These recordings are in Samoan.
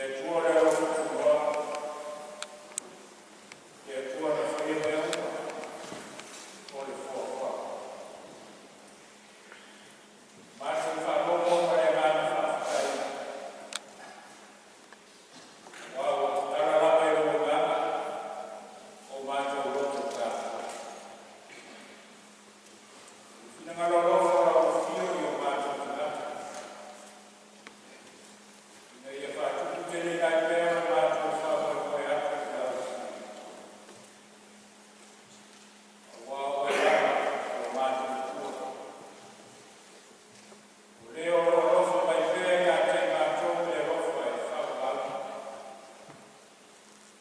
Atua le alofa tunoa, le Atua na faia mea uma mo le foafoaga. Matou faalogo ma le agaga faafetai, aua ua tatala lava e lou Agaga o matou loto tapuai. I lou finagalo alofa o lau afio i o matou tagata, ina ia faatuputeleina ai pea lo matou faamoemoe atu i lau Afio, aua o Oe lava o lo matou Atua. O Le o lo o alofa mai pea ia te i matou i le alofa e faavavau,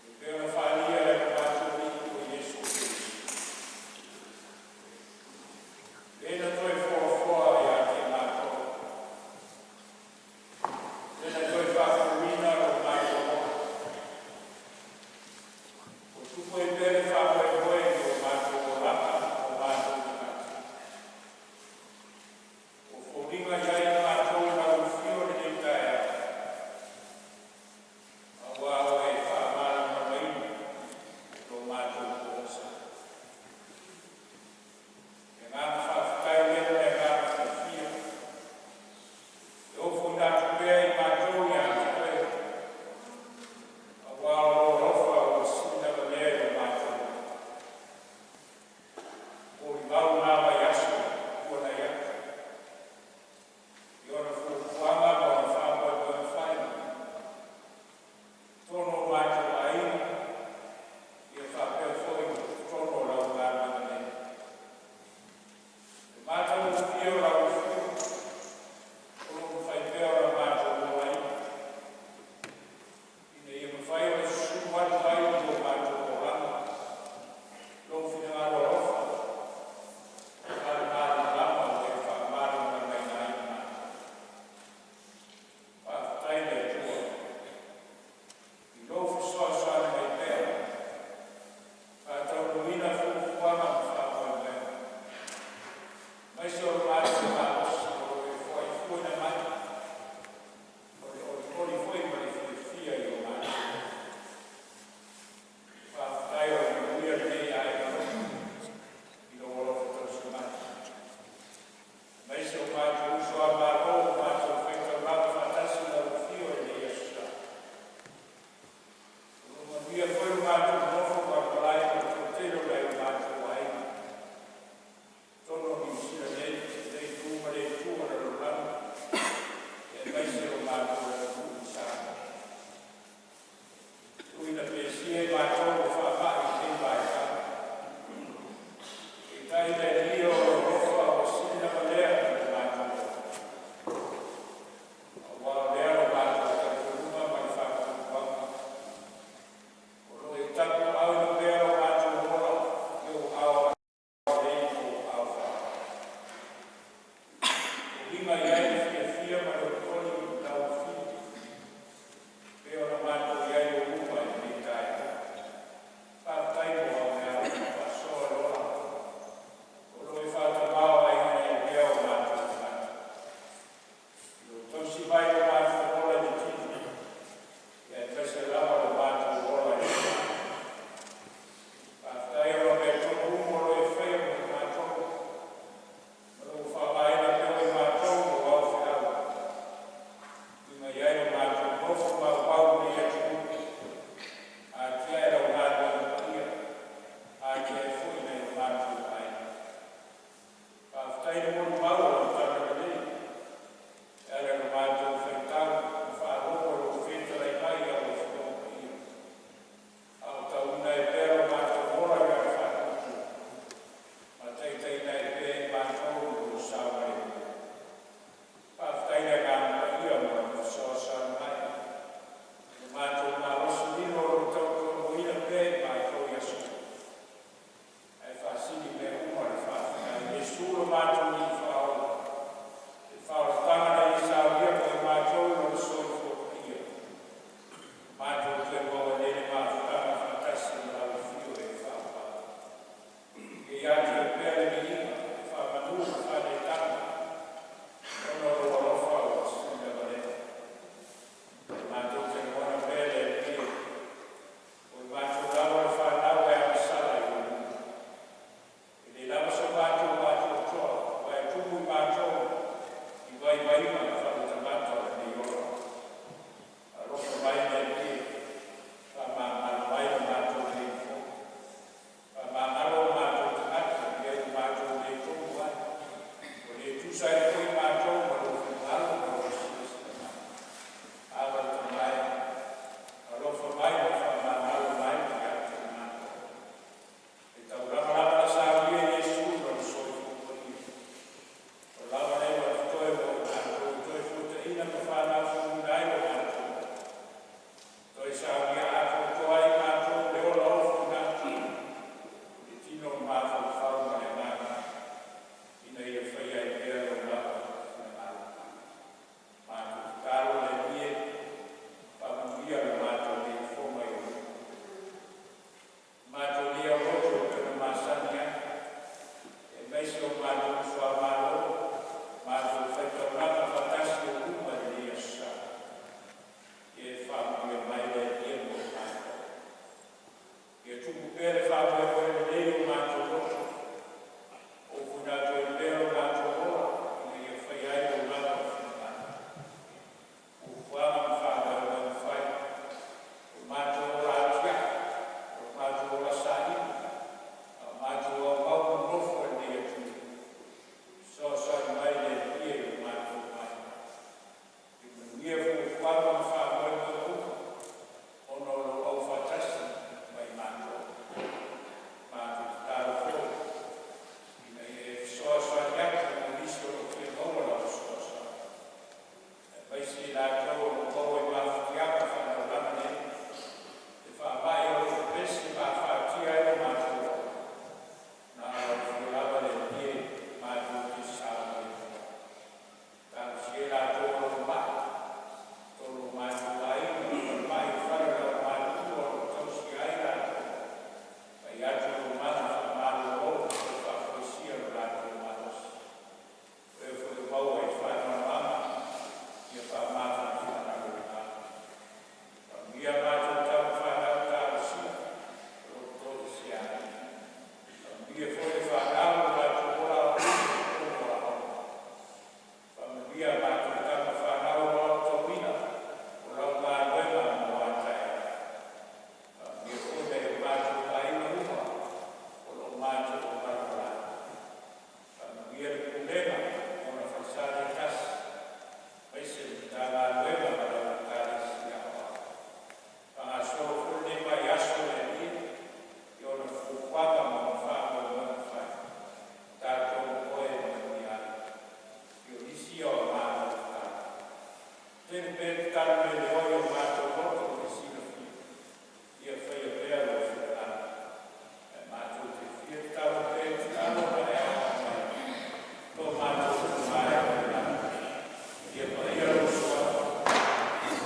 e pei ona faaalia e lo matou Alii o Iesu Keriso. O Le na toe foafoa ia te i matou, Le na toe faafouina lo matou ola, ua tupu ai pea le faamoemoe i lo matou olaga ma o matou tagata. Ua foliga ia i matou lau afio i lenei taeao, aua ua e faamalamalamaina lo matou posa. O le agaga faafetai lea ma le agaga fiafia, e ofoina atu pea i matou ia te Oe, aua o lou alofa ua sili lavalea i lo matou ola. Molimau lena vaiaso ua tuanai atu i ona fuafuaga ma ona faamoemoega fai i totonu o matou aiga faapea foi totonu o lau galuega nei. O le matagofie o lau afio o lo o mafai pea ona matou olaina, ina ia mafai ona susulu atu ai i lo matou olaga lou finagalo alofa faale-malamalama ua e faamalamalamaina ai i matou. Faafetai i le Atua i lou fesoasoani mai pea e faataunuuina fuafuaga ma faamoemoega, aemaise o lo matou malosi o lo o e foaifuaina mai o le olioli foi ma le fiafia i o matou loto. Faafetai o le manuia lenei i aiga uma i lou alofa tausi mai, aemaise o matou uso a Malo ua matou faitaulaga faatasi i lau afio i lenei aso Sa. O lo o manuia foi lo matou nonofo ma le malae i le toatele o nai o matou aiga i totonu o Niu Sila nei, i lea itu ma lea itu o le lalolagi, aemaise lo matou atunuu i Samoa. E ui ina pesia i matou e faamai i lenei vaitau, peitai le Alii o lou alofa ua sili lavalea i lo matou ola, aua o lea lo matou talitonuga ma le faatuatuaga, o lo o e tapuaaoina pea lo matou ola i ou aao agalelei ma ou aao faaaloalo, e foliga i ai le fiafia ma le olioli i lau Afio e pei ona matou i ai i ou luma i lenei taeao. Faafetai mo ao meaalofa faasoa le ola o lo o e faatamaoaigaina ai pea o matou tagata. I lou tausi mai o matou ola i le tino, aemaise lava lo matou ola i le agaga. Faafetai ona o mea tonu uma o lo o e faia mo i matou, ma o lo o faaaogaina pea i matou o au feau e uiga i ai lo matou nofo maumau i lenei atunuu, e atiae lau galuega paia, atiae foi nai o matou aiga. Faafetai le molimau o lau talalelei e ala i lo matou faitau ma faalogo i lou fetalai mai i au Afioga Paia, a o tauina ai pea lo matou ola i le faatuatua ma taitaiina ai pea i matou i lou saogalemu. Faafetai i le Agaga Paia mo Lona fesoasoani mai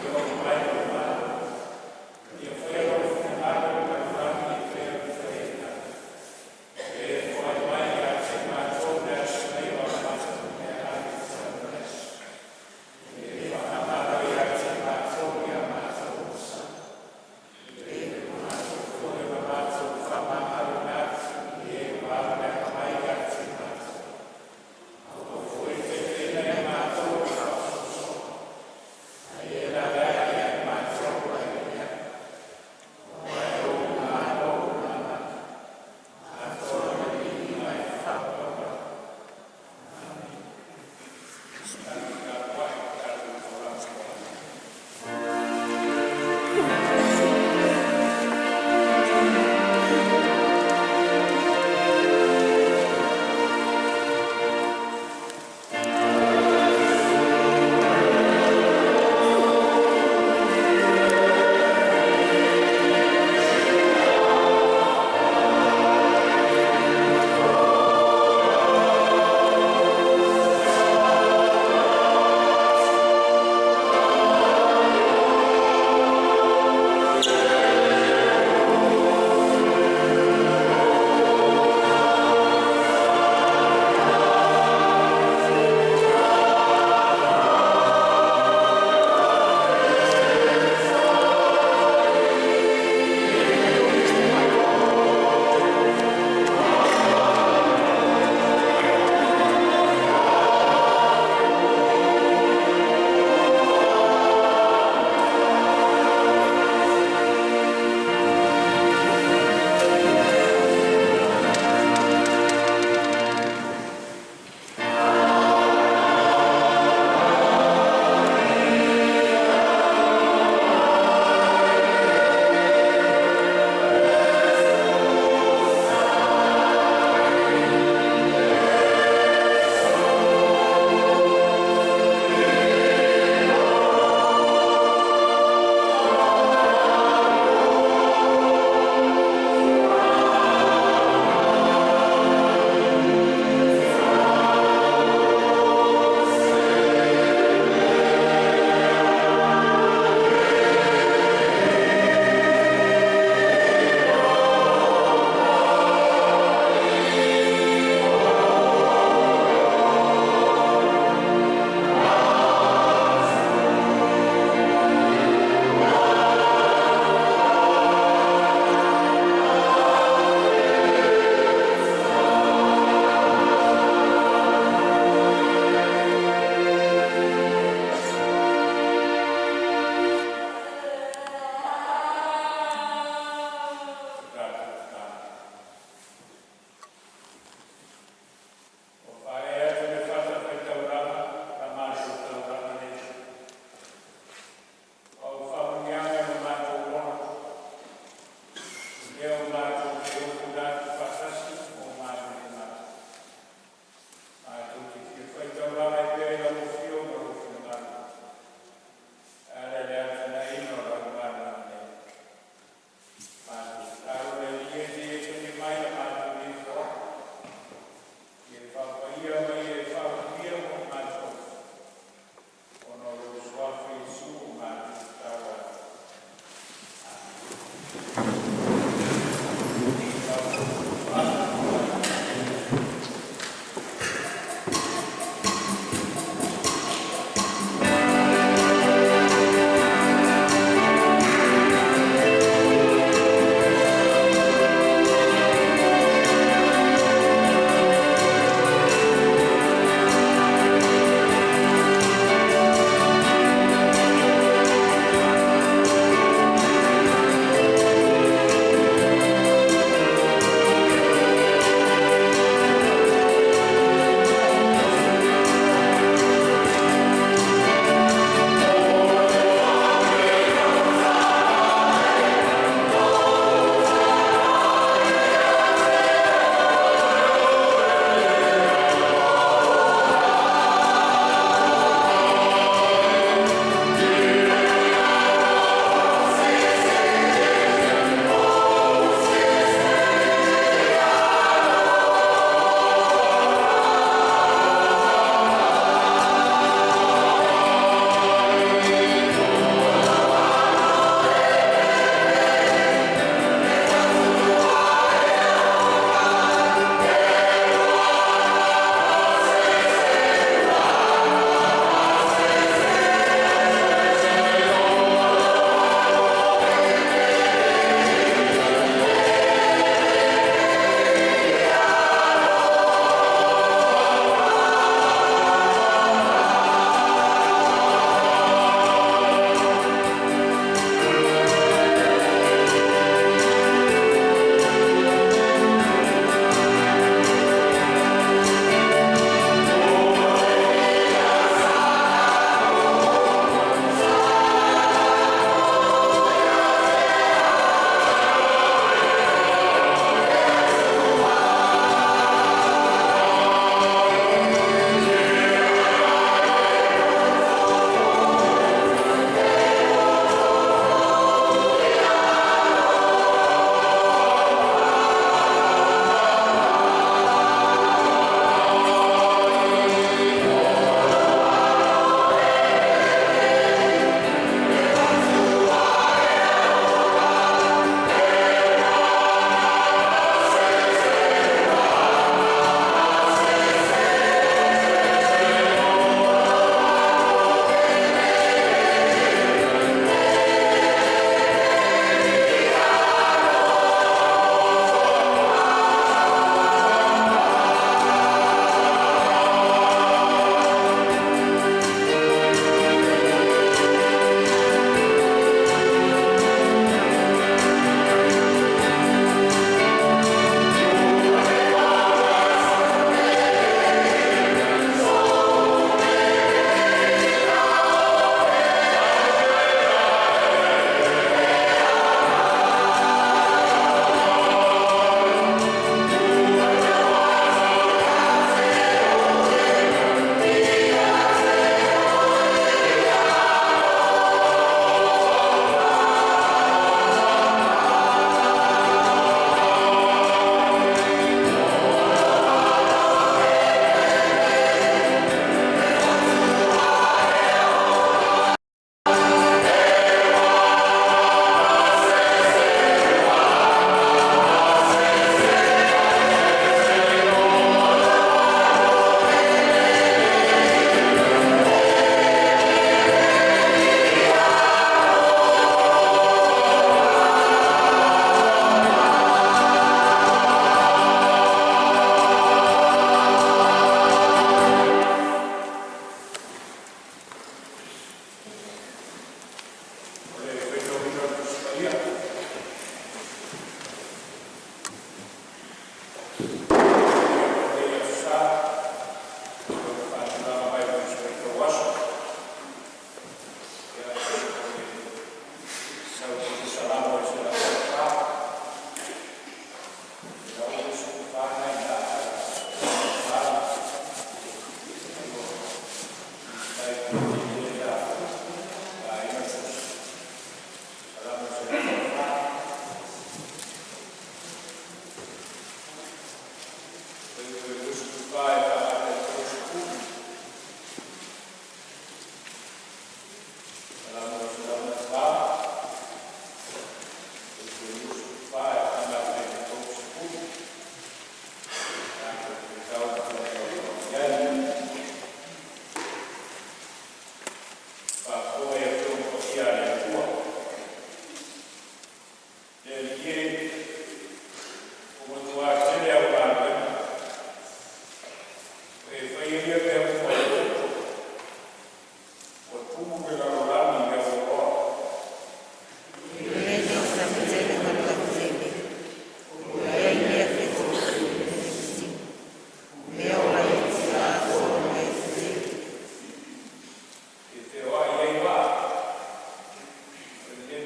Oo mai lou Malo. Ia faia lou finagalo i le lalolagi e pei ona faia i lagi. E foai mai ia te matou le aso nei o a matou meaai i le aso. E faamagalo ia te matou i a matou ogasami, e pei ona foi na matou faamagaloina atu i e ua aleaga mai ia te matou. Aua foi ne i taitaiina i matou i le faasoasoaina, ae ia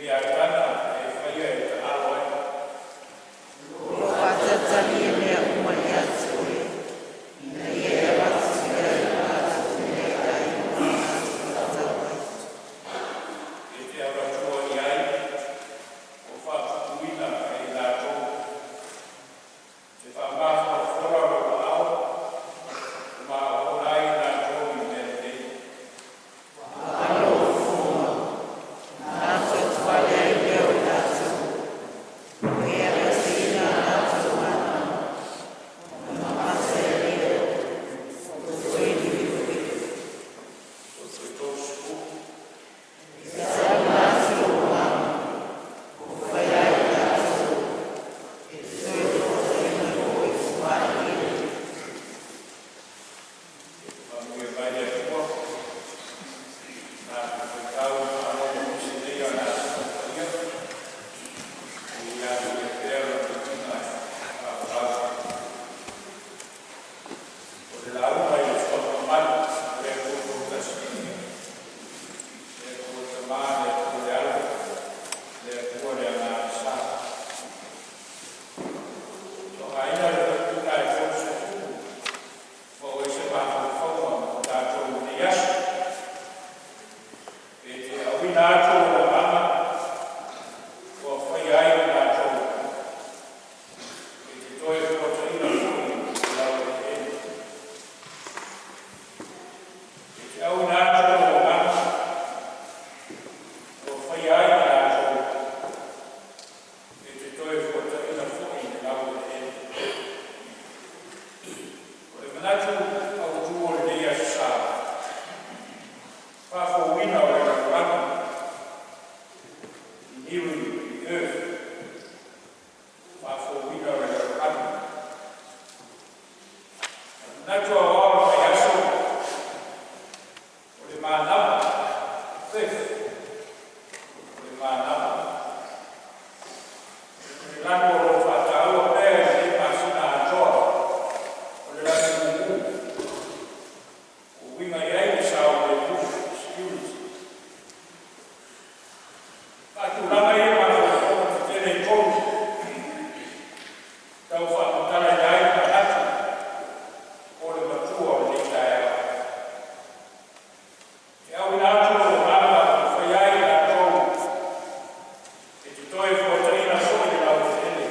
Miatana e faia e taalo ai. O lo o faatalitali mea uma ia te Oe, ina ia e avatu pea i lo latou meaai mo le latou tatau ai. E te avatua i ai o faaputuina e i latou te faamaforafola lou aao ma oona ai i latou i mea lelei. Aua lou fofoga, ona atoatoale ai lea o i latou, ua e aveeseina a latou anava, ona mamata ai lea o toe liviliviliu. O le 30. E auina atu lou agaga, ua fai ai i latou, e te toe fuataina foi ua aliali. Faamanuia mai le Atua, tatou faitau faalogolosi nei a latou paia, e ia te ia pea le viiga e faavavau. O le lauga i le suafa mamalu o le Atua Toatasi, le Atua le Tamā, le Atua le Alo, le Atua le Agaga Sa. Faaaogaina le faaiuga e 30 maua ai se mafaufauga mo tatou i lenei aso. E te auina atu lou agaga ua faia ai i latou e te toe fuataina foi i laueleele. E te auina atu lou agaga ua faia ai i latou e te toe fuataina foi i laueleele. O le manatu autū o lenei aso Sa, faafouina o le lalolagi, renewing the earth, faafouina o le lalolagi. O le manatu aoao o le vaiaso, o le manava, faith, o le manava. O le lanu o lo o faataua pea i lenei masina atoa, o le lanu mumu, ua uiga i ai le saogalemu, security. Faatulaga ia mafaufauga tetele e tolu, tau faamatala ai manatu o le matua o lenei taeao. E auina atu lou agaga ua fai ai i latou e te toe fuataina foi i laueleele.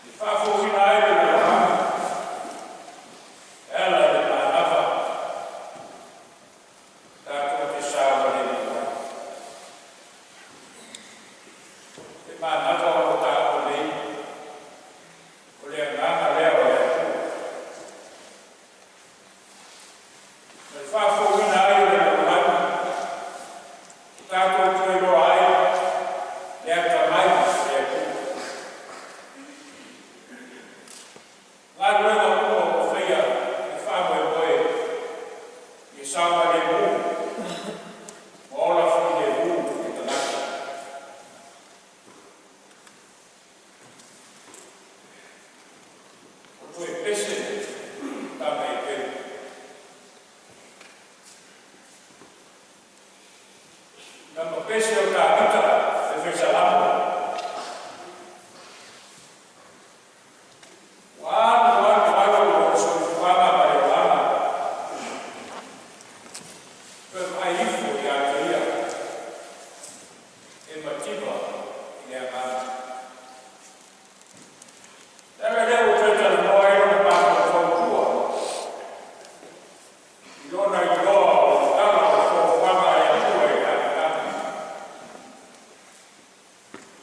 E faafouina ai le lalolagi, e ala i le manava tatou te saogalemu ai. Le manava o lo o taua nei, o le agaga lea o le Atua. Ma le faafouina ai o le lalolagi, tatou toe iloa ai le atamai o le Atua. Galuega uma ua faia e faamoemoe ia saogalemu ma ola filemu le tagata. O toe pese tama e pelu. Na ma pese o Tavita e fai. Ua alu alu alu o le soifuaga ma le olaga. Toe vaai ifo ia te ia e mativa i le agaga. Le ala lea ua toe talanoa ai lona mafaufau i tua. I lona iloa o le tala o le fuafuaga a le Atua i le amataga.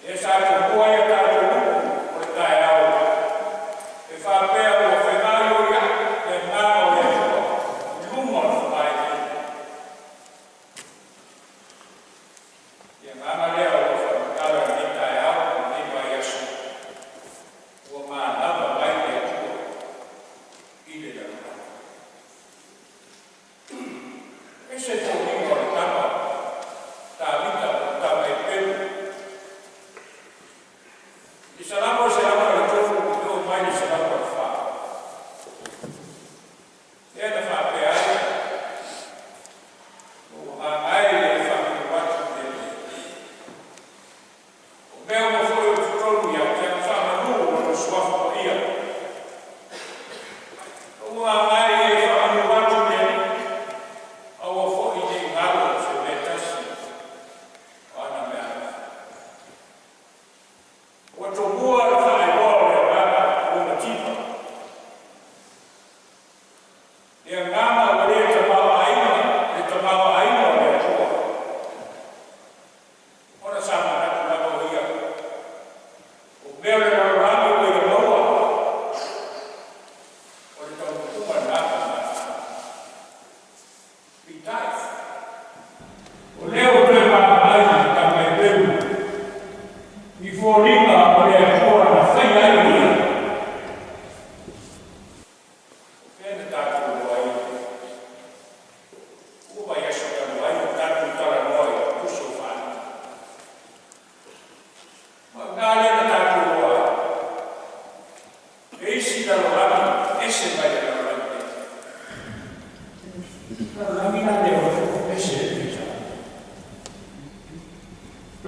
E sa tomua ia tatou upu o le taeao e faapea ua fegaioiai le agaga o le Atua i luma o le fogaeleele. Le agaga lea o lo o faamatala i lenei taeao i lenei vaiaso ua manava mai le Atua i le lalolagi. E se foliga o le tama Tavita o le tama Eperu. I Salamo 103, e oo mai le 104. Lea na faapea ai, ua magae le faamalu atu i le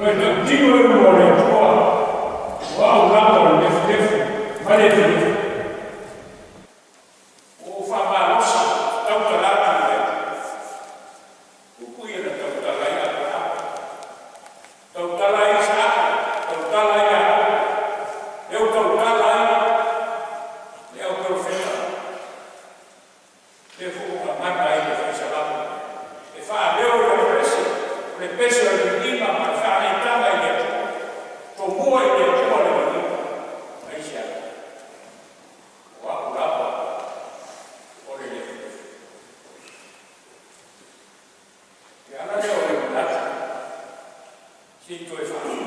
Toe tautino le ulu o le Atua, o au lava o le lefulefu ma le efuefu. Ua ou faamalosi tautala atu i le Atua. Upu ia na tautala ai Aperahama, tautala ai Isaaka, tautala ai Iakopo, lea ua tautala ai le au perofeta, lea foi ua gagana ai le fai Salamo e faaleo i lana pese, o le pese o le viiga ma le faaleitaga i le Atua, tomua i le Atua le manuia. Aisea? O au lava o le lefulefu. Le ala lea o le manatu, se i toe faafou.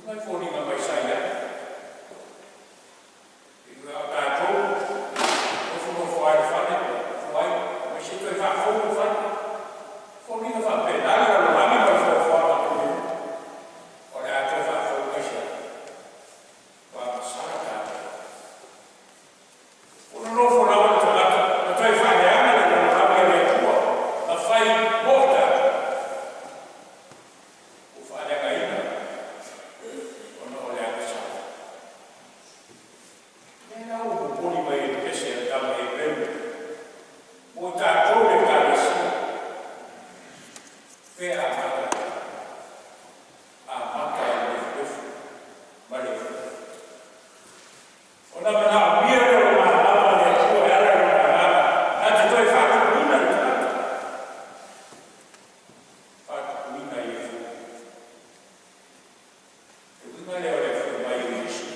Ua foliga mai sa i ai. I a tatou nofonofo ai i le fale, nofo ai, mai se i toe faafou le fale. Foliga faapena le lalolagi ma le foafoaga o le a toe faafou mai se ua agasala tatou. Ua nonofo lava le tagata ma toe faaleaga le lalolagi a le Atua na fai mo i tatou. Ua faaleagaina ona o le agasala. Lea la ua momoli mai e le pese a le tama Eperu mo i tatou le Ekalesia, pe amata ai. Amata i le lefulefu ma le efuefu. Ona manaomia lea o le manava a le Atua e ala i Lona Agaga na te toe faatupuina le tagata. Faatupuina i le fou. Le uiga lea o le afio mai o Iesu.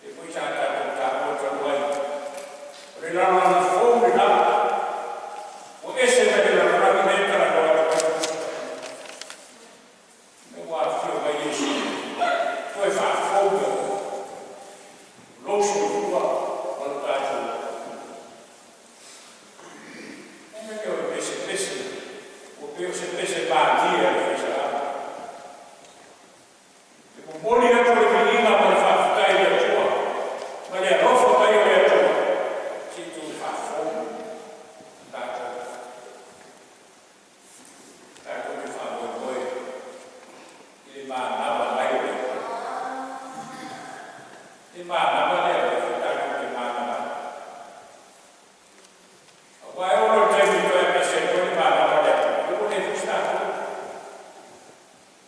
E foi sa tatou taua talu ai. O le lalolagi fou lena, ua ese mai le lalolagi lea e talanoa atu ai. Me ua afio mai Iesu, toe faafou mea uma. Lou soifua ma lo tatou ola. E le o le pesepese, ua pei o se pese malie a le fai Salamo. E momoli atu le viiga ma le faafetai i le Atua, ma le alofa mai o le Atua, se i toe faafou tatou. Tatou te faamoemoe i le manava mai o le Atua. Le manava lea o lea foi tatou te manava ai. Aua e oo loa i le taimi e toe apese atu ai le manava a le Atua, ia ua leai foi se tatou.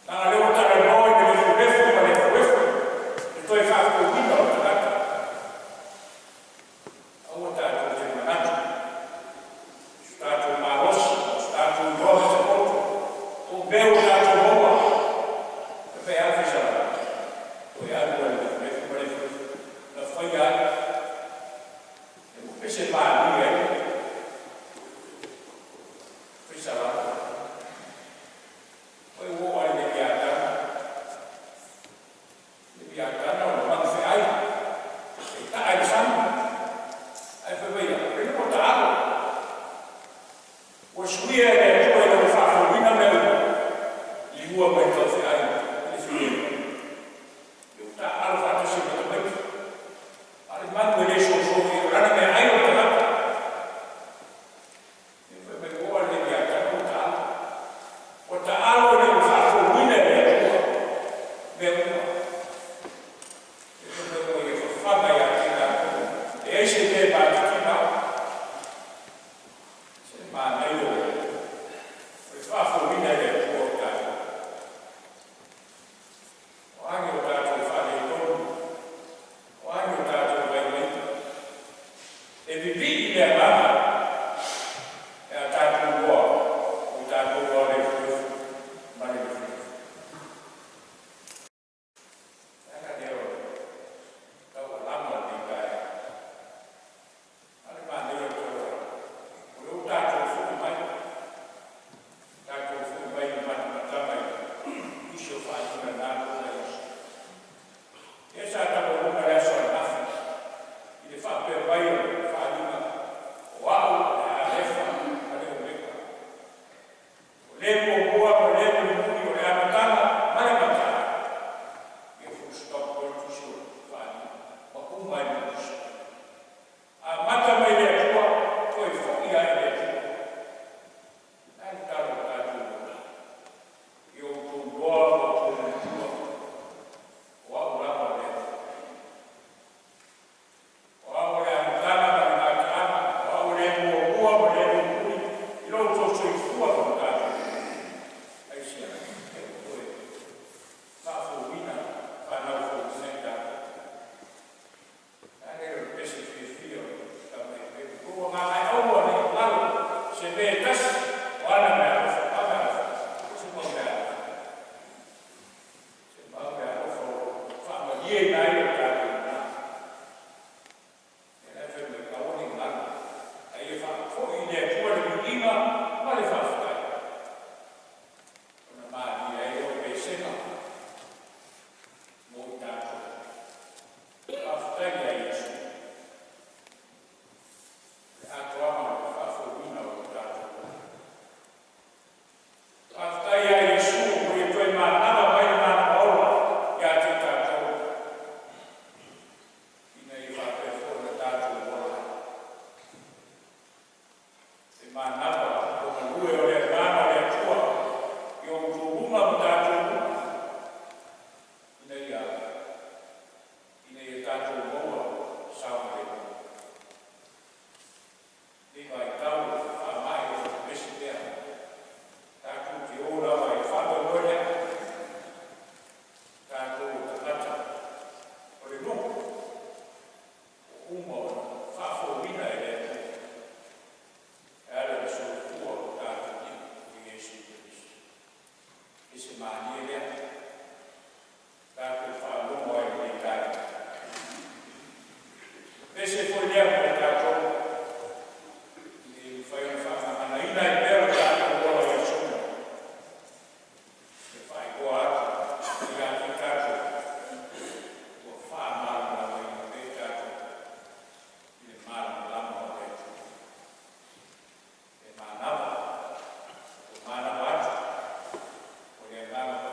Leaga o lea ua talanoa i le lefulefu ma le efuefu, le toe faafouina o le tagata. Aua tatou te manatu i so tatou malosi, so tatou iloa ma se poto, o mea ua tatou maua. E pei a le fai Salamo, toe alu lava i le lefulefu ma le efuefu na faia ai. E ua pese malie ai le fai Salamo. Oi ua oo lava i le Leviatana. Leviatana o le manufeai e ta'a i le sami. Ae fai mai a, o lele ua taalo. Ua suia e le Atua ina ua faafouina mea uma. Liua mai le taufeai i le filemu. E ua taaalo faatasi ma tamaiti. A o le manu e le sosogi, o lana meaai o le tagata. E fai mai ua oo lava i le Leviatana ua taalo. Ua taalo ina ua faafouina e le Atua mea uma. E fai mai ua ia fafaga ia te i latou. Leai se mea e matitiva ai. Se manaia o le faafouina e le Atua o tatou. O a ni o tatou faaletonu, o a ni o tatou vaivaiga, e vivii le agaga pe a tatou iloa o tatou lava o le efuefu ma le lefulefu. Le ala lea o le taualama o lenei taeao. A le manaia o le taualama, o lea ua tatou foi mai, tatou foi mai i matamataga i nisi o faaaliga na ato nai aso. Lea sa taualuga le aso ananafi i le faapea mai o le faaaliga o au le Alefa ma le Omeka. O le muamua ma le mulimuli, o le amataga ma le amataga. Ia full stop o le tusi o faaaliga ma uma ai ma le tusi. Amata mai le Atua, toe foi ai le Atua. Le a le tala o tatou malie lea tatou faalogo ai i lenei taeao. Pese foi lea mo i tatou, ina ia mafai ona faagaganaina ai pea lo tatou ola i aso uma, e faailoa atu ia te i tatou ua faamalamalamaina pea i tatou i le malamalama o le Atua. E manava, ua manava atu o le Agaga.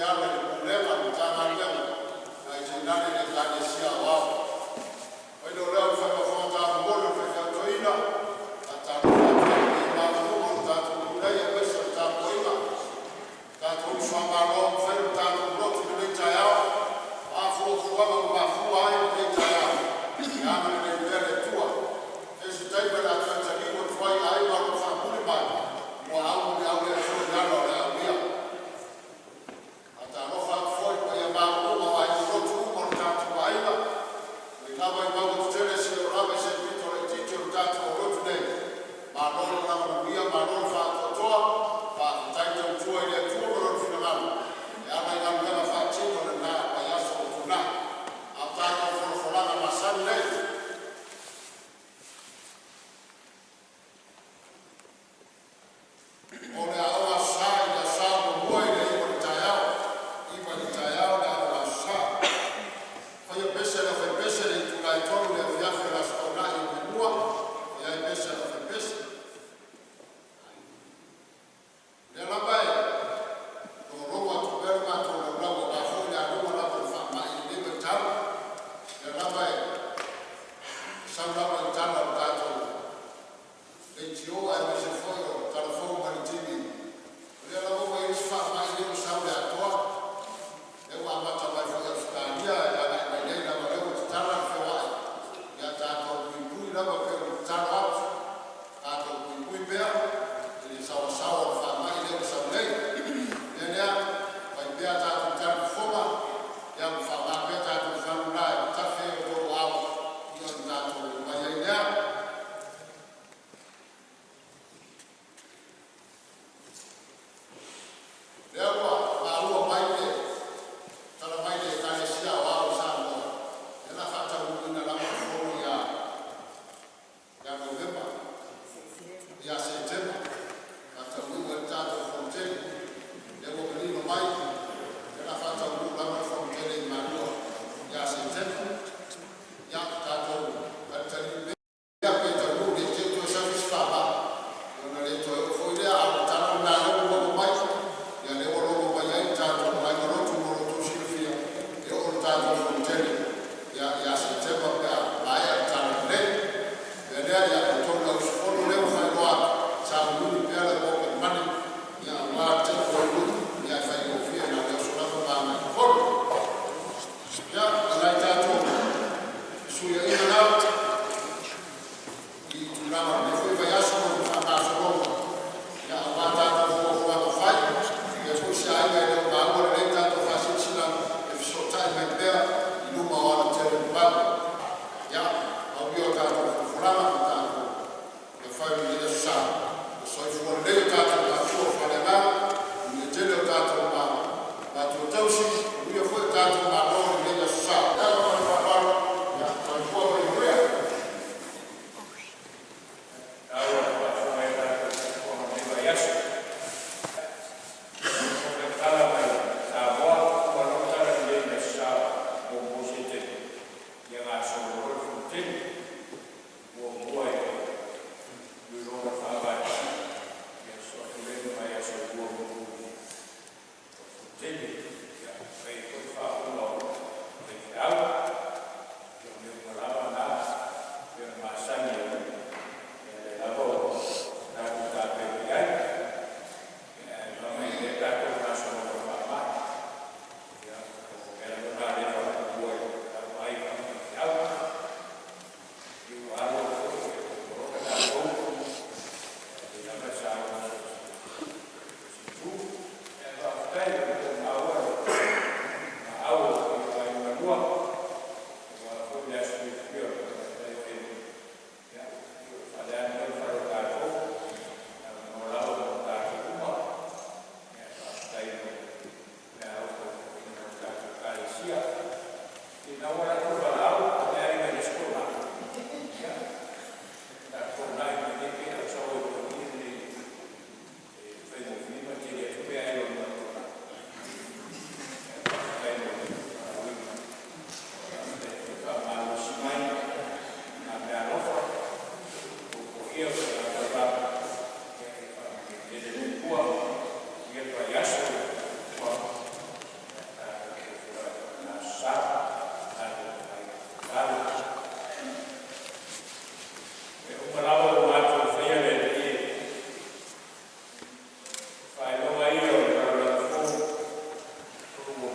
e ala i le Pulega a le Matagaluega ae tainane le Ekalesia Aoao. Fai lea o le au faifeau taumolimoli, le faifeau toeaina, faatalofa atu i le paia maualuga o le tatou nuu nei aemaise o le tapuaiga a tatou uso a Malo ua mafai ona tatou lotu i lenei taeao. O a fuafuaga ua mafua ai lenei taeao, ia agalelei pea le Atua. Se isi taimi o le a toe taliu atu ai aiga o lo o faamuli mai, muaau ma le auletoa i ala o le aulia. Faatalofa atu foi i le paia maualuga o aiga lotu uma o le tatou aiga mai lava i mauga tetele seia oo lava i se pito laitiiti o le tatou lotu nei, malo le malaga manuia, malo le faatoatoa, faafetai tautua i le Atua ma Lona finagalo e ala i galuega faatino i lena vaiaso ua tuanai. A o tatou folafolaga masani nei, o le Aoga Aso Sa i le Aso Sa muamua i le 9:00 i le taeao, 9 i le taeao le Aoga Aso Sa. Faia pese a le aufaipese i le itula e 3:00 i le afiafi o le Aso Toonai muamua e fai ai pese a le aufaipese. O lea lava e logologo atu pea le matou laulau aua foi le aluga lava o le faamai i lenei vaitau, o lea lava e sau lava i tala a le tatou leitio aemaise foi o tala fou mai le TV, o lea lava ua i ai isi faamai lea ua sau i le atoa, lea ua amata mai foi i Ausetalia e agai mai nei leaga o lea ua tatala le feoai. Ia tatou puipui lava pei ona tatalo atu, tatou puipui pea i le saoasaoa o le faamai lea ua sau nei. O le mea lea, fai pea a tatou talifofoga ma faaaoga pea tatou fagu na e tafe ai outou aao ona tatou omai ai lea. O lea ua maua mai le tala mai le Ekalesia Aoao i Samoa, o lea o le a faataunuuina lava le fono ia Novema, ia Setema faataunuu ai le tatou fonotele. O lea ua manino mai o lea o le a faataunuu lava le fonotele i Malua ia Setema. Ia tatou talitalia pea pe taunuu ne i te i ua toe sau se isi faamai ona le toe oo foi lea. A o le tala lena o lea ua maua mai, ia lea ua logo mai ai le tatou aiga lotu mo lo outou silafia, e oo le tatou fonotele ia Setema pe a maea le talalelei. O le mea lea, ia outou le au usufono o lea ua faailoa atu, sauniuni pea le pocket money aua le tautua i nuu ae faigofie na o le oso lava ma agai i le fono. Ia, o nai tatou fesuiaiga na i tulaga o lenei foi vaiaso ma le faagasologa aua tatou fuafuaga fai. Ia foi se aiga e le o maua lelei tatou faasilasilaga, e fesootai mai pea i luma o alatelevavave. Ia, pau ia o tatou folafolaga ma tatou mea fai o lenei aso Sa. Ia soifua lelei o tatou matua faaleagaga, manuia tele o tatou matua tausi, manuia foi o tatou malo i lenei aso Sa. Le ava ma le faaaloalo, soifua ma ia manuia. Taua le faafofoga i a tatou fono i lenei vaiaso. O le tala mai Samoa ua logo talalelei i le Aso Sa 1 o Setema ia gasolo loa le Fonotele muamua i le iloiloga o le Faavae, ia sosoo atu lea ma le vaiaso e lua mulimuli o le Fonotele, ia fai ai foi le faaupuga o faifeau.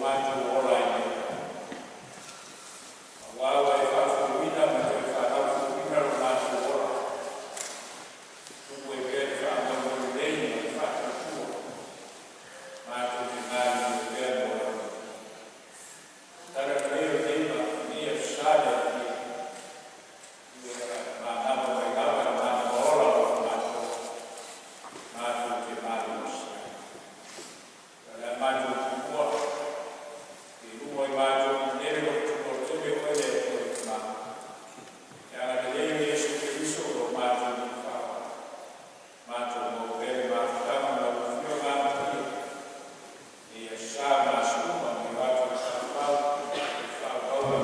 matou ola ai nei. Auā ua e faafouina ma toe faagaufuina lo matou ola, tuu ai pea le faamoemoe lelei ma le faatuatua, matou te galulue pea mo le atunuu. Talalelei o lenei Aso Sa le Alii, ia manava mai lava le manava ola mo matou, matou te malolosi ai. O le a matou tuua i luga i matou lele o le Oe le Atua e te ma. Le agalelei o Iesu Keriso o lo o matou Alii matou maua pea le mafutaga ma lau Afioga amanaia i aso Sa ma aso uma e o atu ai faifeau e faaauau le